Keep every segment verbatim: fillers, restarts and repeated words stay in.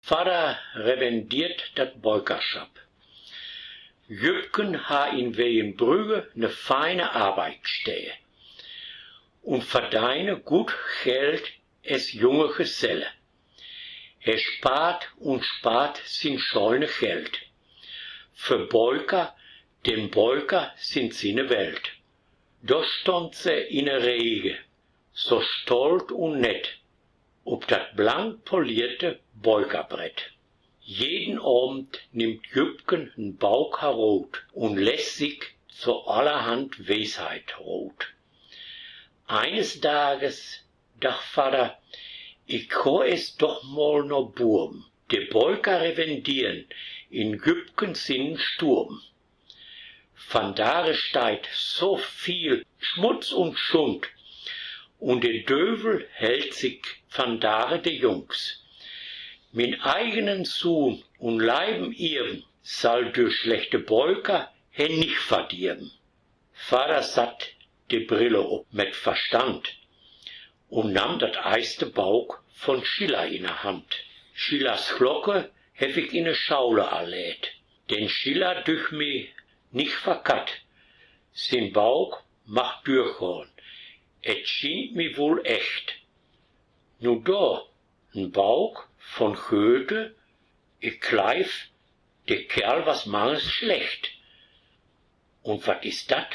Vadder revendeert dat Beukerschapp. Jüppken harr in Wegenbrügge 'ne feine Arbeitsstee un verdeine guot Geld es junge Geselle. He spart un spart sien scheune Geld för Beuker, denn Beuker sind siene Welt. Do stundt se in de Rege, so stolt un nett, op dat blank polierte Beukerbrett. Jeden Avend nimmt Jüppken en Bauk harot un lett sik so allerhand Weisheit rot. Eines Dages dach Vadder: Ik gah es doch mal na buven, de Beuker revendieren in Jüppken sienen Stuven. Vandage steiht so viel Smutz un Schund, un de Dövel hellt sik vandage de Jungs. Mien eigenen Suhn un leiven Irven sall dör slechte Beuker he nich verdirven. Vadder satt de Brille op met Verstand un nahm dat eiste Bauk von Schiller in de Hand. Schillers Glocke heff ik in de Schaule al lehrt, den Schiller dücht mi nich verkatt. Sien Bauk mag dörgahn, et schient mi woll echt. Nu dor, en Bauk von Goethe, ik gleiv, de Kerl was manges slecht. Un wat is dat?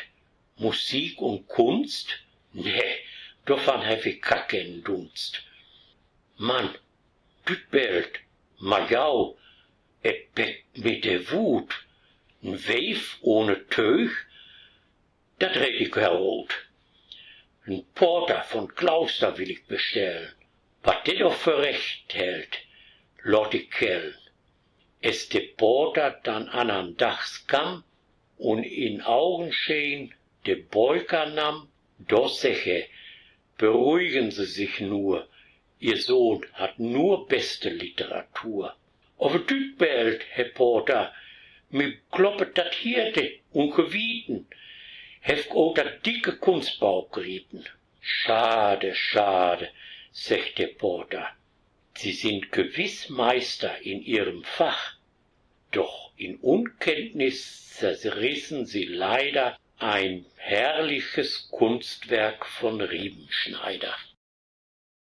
Musik un Kunst? Nee, dorvan heff ik gar kenen Dunst. Man, düt Beld, majau, et peckt mi de Wuut. En Weev ohne Tög, dat reet ik herut. En Porter von Klauster will ik bestellen. Wat de dor för recht hellt, laat ik gellen. Es de Porter dann annern Dags kamm un in Augenscheen de Beuker namm, do segg he: Beruhigen Se sich nur, Ihr Sohn hat nur beste Literatur. Aver düt Beld, Herr Porter, mi kloppet dat Hierte un Gewieten, heff ok dat dicke Kunstbauk grieten. Schade, schade, seggt de Porter. Sie sind gewiss Meister in Ihrem Fach, doch in Unkenntnis zerrissen Sie leider ein herrliches Kunstwerk von Riemenschneider.